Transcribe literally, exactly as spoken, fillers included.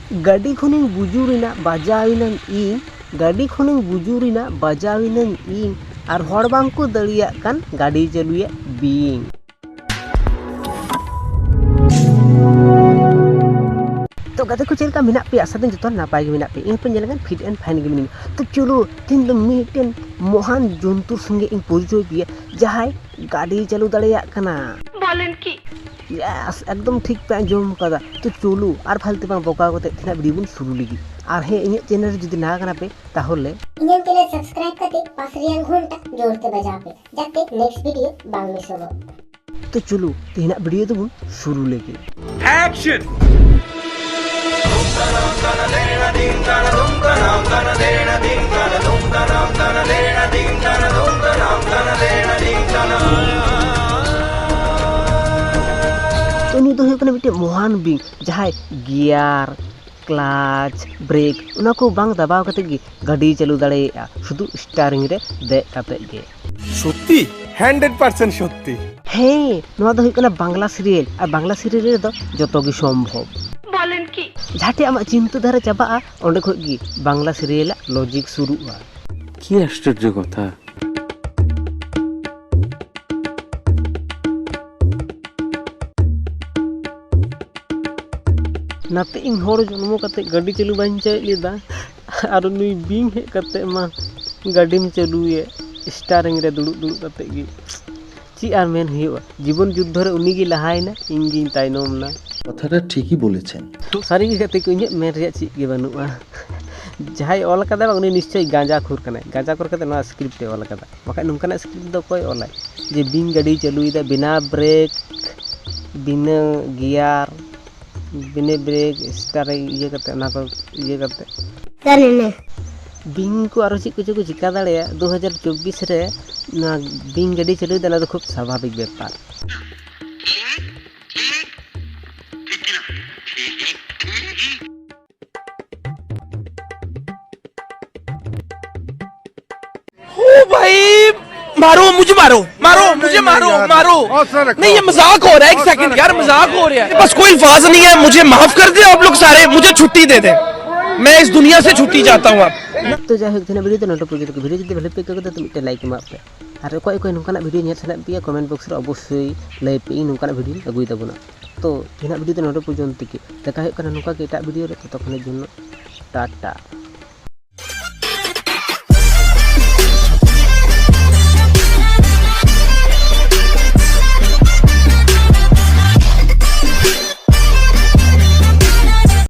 ᱜᱟᱹᱰᱤ ᱠᱷᱚᱱᱤᱧ ᱵᱩᱡᱩᱨ ᱮᱱᱟ, ᱵᱟᱡᱟᱣ ᱮᱱᱟᱹᱧ ᱤᱧ᱾ ᱜᱟᱹᱰᱤ ᱠᱷᱚᱱᱤᱧ ᱵᱩᱡᱩᱨ ᱮᱱᱟ, ᱵᱟᱡᱟᱣ ᱮᱱᱟᱹᱧ ᱤᱧ᱾ ᱟᱨ ᱦᱚᱲ ᱵᱟᱝ ᱠᱚ ᱫᱟᱲᱮᱭᱟᱜ ᱠᱟᱱ ᱜᱟᱹᱰᱤ ᱪᱟᱹᱞᱩᱭᱮᱫ ᱵᱤᱧ᱾ ᱛᱚ ᱜᱟᱛᱮ ᱠᱚ, ᱪᱮᱫ ᱞᱮᱠᱟ ᱢᱮᱱᱟᱜ ᱯᱮᱭᱟ? ᱟᱥᱟ ᱫᱚᱧ ᱡᱚᱛᱚ ᱱᱟᱯᱟᱭ ᱜᱮ ᱢᱮᱱᱟᱜ ᱯᱮᱭᱟ᱾ ᱤᱧ ᱦᱚᱸᱯᱮ ᱧᱮᱞ ᱠᱟᱱ fit and fine ᱜᱮ ᱢᱤᱱᱟᱹᱧᱟ᱾ ᱛᱚ ᱪᱚᱞᱚ, ᱛᱮᱦᱮᱧ ᱫᱚ ᱢᱤᱫᱴᱮᱱ ᱢᱚᱦᱟᱱ ᱡᱚᱱᱛᱩᱨ ᱥᱚᱸᱜᱮ ᱤᱧ ᱯᱚᱨᱤᱪᱚᱭ ᱯᱮᱭᱟ, ᱡᱟᱦᱟᱸᱭ ᱜᱟᱹᱰᱤ ᱪᱟᱹᱞᱩ ᱫᱟᱲᱮᱭᱟᱜ ᱠᱟᱱᱟ᱾ ᱵᱚᱞᱮᱱ ᱠᱤ? Yes, ᱮᱠᱫᱚᱢ ᱴᱷᱤᱠ ᱯᱮ ᱟᱸᱡᱚᱢ ᱠᱟᱫᱟ᱾ ᱛᱚ ᱪᱚᱞᱚ, ᱟᱨ ᱯᱷᱟᱞᱛᱩ ᱵᱟᱝ ᱵᱚᱠᱟᱣ ᱠᱟᱛᱮ ᱛᱮᱦᱮᱧᱟᱜ video ᱵᱚᱱ ᱥᱩᱨᱩ ᱞᱮᱜᱮ᱾ ᱟᱨ ᱦᱮᱸ, ᱤᱧᱟᱹᱜ channel ᱨᱮ ᱡᱩᱫᱤ ᱱᱟᱣᱟ ᱠᱟᱱᱟ ᱯᱮ, ᱛᱟᱦᱚᱞᱮ ᱤᱧᱟᱹᱜ channel subscribe ᱠᱟᱛᱮ ᱯᱟᱥ ᱨᱮᱭᱟᱜ ᱜᱷᱚᱱᱴᱟ ᱡᱳᱨ ᱛᱮ ᱵᱟᱡᱟᱣ ᱯᱮ, ᱡᱟᱛᱮ next video ᱵᱟᱝ ᱢᱤᱥᱚᱜᱚᱜ᱾ ᱛᱚ ᱪᱚᱞᱚ, ᱛᱮᱦᱮᱧᱟᱜ video ᱫᱚᱵᱚᱱ ᱥᱩᱨᱩ ᱞᱮᱜᱮ᱾ Action! ᱛᱚ ᱱᱩᱭ ᱫᱚ ᱦᱩᱭᱩᱜ ᱠᱟᱱᱟ ᱢᱤᱫᱴᱮᱱ ᱢᱚᱦᱟᱱ ᱵᱤᱧ, ᱡᱟᱦᱟᱸᱭ gear, clutch, brake ᱚᱱᱟ ᱠᱚ ᱵᱟᱝ ᱫᱟᱵᱟᱣ ᱠᱟᱛᱮ ᱜᱮ ᱜᱟᱹᱰᱤ ᱪᱟᱹᱞᱩ ᱫᱟᱲᱮᱭᱟᱜᱼᱟ, ᱥᱩᱫᱷᱩ steering ᱨᱮ ᱫᱮᱡ ᱠᱟᱛᱮ ᱜᱮ᱾ ᱥᱚᱛᱛᱤ? Hundred percent ᱥᱚᱛᱛᱤ᱾ ᱦᱮᱸ, ᱱᱚᱣᱟ ᱫᱚ ᱦᱩᱭᱩᱜ ᱠᱟᱱᱟ ᱵᱟᱝᱞᱟ serial, ᱟᱨ ᱵᱟᱝᱞᱟ serial ᱨᱮᱫᱚ ᱡᱚᱛᱚ ᱜᱮ ᱥᱚᱢᱵᱷᱚᱵ᱾ ᱵᱚᱞᱮᱱ ᱠᱤ? ᱡᱟᱦᱟᱸ ᱴᱷᱮᱡ ᱟᱢᱟᱜ ᱪᱤᱱᱛᱟᱹ ᱫᱷᱟᱨᱟ ᱪᱟᱵᱟᱜᱼᱟ, ᱚᱸᱰᱮ ᱠᱷᱚᱡ ᱜᱮ ᱵᱟᱝᱞᱟ serial ᱟᱜ logic ᱥᱩᱨᱩᱜᱼᱟ᱾ কি আশ্চর্য কথা। ᱱᱟᱛᱮ ᱤᱧ ᱦᱚᱲ ᱡᱚᱱᱢᱚ ᱠᱟᱛᱮ ᱜᱟᱹᱰᱤ ᱪᱟᱹᱞᱩ ᱵᱟᱹᱧ ᱪᱮᱫ ᱞᱮᱫᱟ, ᱟᱨ ᱱᱩᱭ ᱵᱤᱧ ᱦᱮᱡ ᱠᱟᱛᱮ ᱢᱟ ᱜᱟᱹᱰᱤᱢ ᱪᱟᱹᱞᱩᱭᱮᱫ, steering ᱨᱮ ᱫᱩᱲᱩᱵ ᱫᱩᱲᱩᱵ ᱠᱟᱛᱮ ᱜᱮ᱾ ᱪᱮᱫ ᱟᱨ ᱢᱮᱱ ᱦᱩᱭᱩᱜᱼᱟ, ᱡᱤᱵᱚᱱ ᱡᱩᱫᱽᱫᱷᱚ ᱨᱮ ᱩᱱᱤ ᱜᱮ ᱞᱟᱦᱟᱭᱮᱱᱟ, ᱤᱧ ᱜᱤᱧ ᱛᱟᱭᱱᱚᱢ ᱮᱱᱟ᱾ কথাটা ঠিকই বলেছেন। ᱛᱚ ᱥᱟᱹᱨᱤ ᱜᱮ ᱜᱟᱛᱮ ᱠᱚ, ᱤᱧᱟᱹᱜ ᱢᱮᱱ ᱨᱮᱭᱟᱜ ᱪᱮᱫ ᱜᱮ ᱵᱟᱹᱱᱩᱜᱼᱟ᱾ ᱡᱟᱦᱟᱸᱭ ᱚᱞ ᱠᱟᱫᱟ ᱵᱟᱝ, ᱩᱱᱤ ᱱᱤᱥᱪᱚᱭ ᱜᱟᱸᱡᱟ ᱠᱷᱳᱨ ᱠᱟᱱᱟᱭ᱾ ᱜᱟᱸᱡᱟ ᱠᱷᱳᱨ ᱠᱟᱛᱮ ᱱᱚᱣᱟ script ᱮ ᱚᱞ ᱠᱟᱫᱟ, ᱵᱟᱠᱷᱟᱡ ᱱᱚᱝᱠᱟᱱᱟᱜ script ᱫᱚ ᱚᱠᱚᱭ ᱚᱞᱟᱭ? ᱡᱮ ᱵᱤᱧ ᱜᱟᱹᱰᱤ ᱪᱟᱹᱞᱩᱭᱮᱫᱟ ᱵᱤᱱᱟ brake, ᱵᱤᱱᱟᱹ gear, ᱵᱤᱱᱟᱹ brake, steering ᱤᱭᱟᱹ ᱠᱟᱛᱮ, ᱚᱱᱟ ᱠᱚ ᱤᱭᱟᱹ ᱠᱟᱛᱮ᱾ ᱵᱤᱧ ᱠᱚ ᱟᱨᱚ ᱪᱮᱫ ᱠᱚᱪᱚ ᱠᱚ ᱪᱤᱠᱟ ᱫᱟᱲᱮᱭᱟᱜᱼᱟ᱾ ᱫᱩ ᱦᱟᱡᱟᱨ ᱪᱚᱵᱵᱤᱥ ᱨᱮ ᱱᱚᱣᱟ ᱵᱤᱧ ᱜᱟᱹᱰᱤ ᱪᱟᱹᱞᱩᱭᱮᱫᱟ, ᱚᱱᱟ ᱫᱚ ᱠᱷᱩᱵ ᱥᱟᱵᱷᱟᱵᱤᱠ ᱵᱮᱯᱟᱨ᱾ ओ भाई, मारो, मुझे मारो, मारो, मुझे मारो, मारो। नहीं, ये मजाक हो रहा है। एक सेकंड यार, मजाक हो रहा है। बस कोई अल्फाज नहीं है, मुझे माफ कर दे आप लोग सारे, मुझे छुट्टी दे दे, मैं इस दुनिया से छुट्टी चाहता हूँ। आप ᱛᱚ ᱡᱟᱭᱦᱳᱠ, ᱛᱮᱦᱮᱧᱟᱜ ᱵᱷᱤᱰᱤᱭᱳ ᱫᱚ ᱱᱚᱰᱮ ᱯᱩᱨᱡᱚᱱᱛᱚ ᱜᱮ᱾ ᱵᱷᱤᱰᱤᱭᱳ ᱡᱩᱫᱤ ᱵᱷᱟᱞᱮ ᱯᱮ ᱟᱹᱭᱠᱟᱹᱣ ᱠᱮᱫᱟ ᱛᱚ ᱢᱤᱫᱴᱮᱱ ᱞᱟᱭᱤᱠ ᱮᱢᱟᱜ ᱯᱮ᱾ ᱟᱨ ᱚᱠᱚᱭ ᱚᱠᱚᱭ ᱱᱚᱝᱠᱟᱱᱟᱜ ᱵᱷᱤᱰᱤᱭᱳ ᱧᱮᱞ ᱥᱟᱱᱟᱭᱮᱫ ᱯᱮᱭᱟ, ᱠᱚᱢᱮᱱᱴ ᱵᱚᱠᱥ ᱨᱮ ᱚᱵᱚᱥᱥᱳᱭ ᱞᱟᱹᱭ ᱯᱮ, ᱤᱧ ᱱᱚᱝᱠᱟᱱᱟᱜ ᱵᱷᱤᱰᱤᱭᱳᱧ ᱟᱹᱜᱩᱭ ᱛᱟᱵᱚᱱᱟ᱾ ᱛᱚ ᱛᱮᱦᱮᱧᱟᱜ ᱵᱷᱤᱰᱤᱭᱳ ᱫᱚ ᱱᱚᱰᱮ ᱯᱚᱨᱡᱚᱱᱛᱚ ᱜᱮ᱾ ᱫᱮᱠᱷᱟ ᱦᱩᱭᱩᱜ ᱠᱟᱱᱟ ᱱᱚᱝᱠᱟ ᱜᱮ ᱮᱴᱟᱜ ᱵᱷᱤᱰᱤᱭᱳ ᱨᱮ᱾ ᱛᱚᱛᱚᱠᱷᱚᱱ ᱡᱚᱱᱱᱚ ᱴᱟᱴᱟ᱾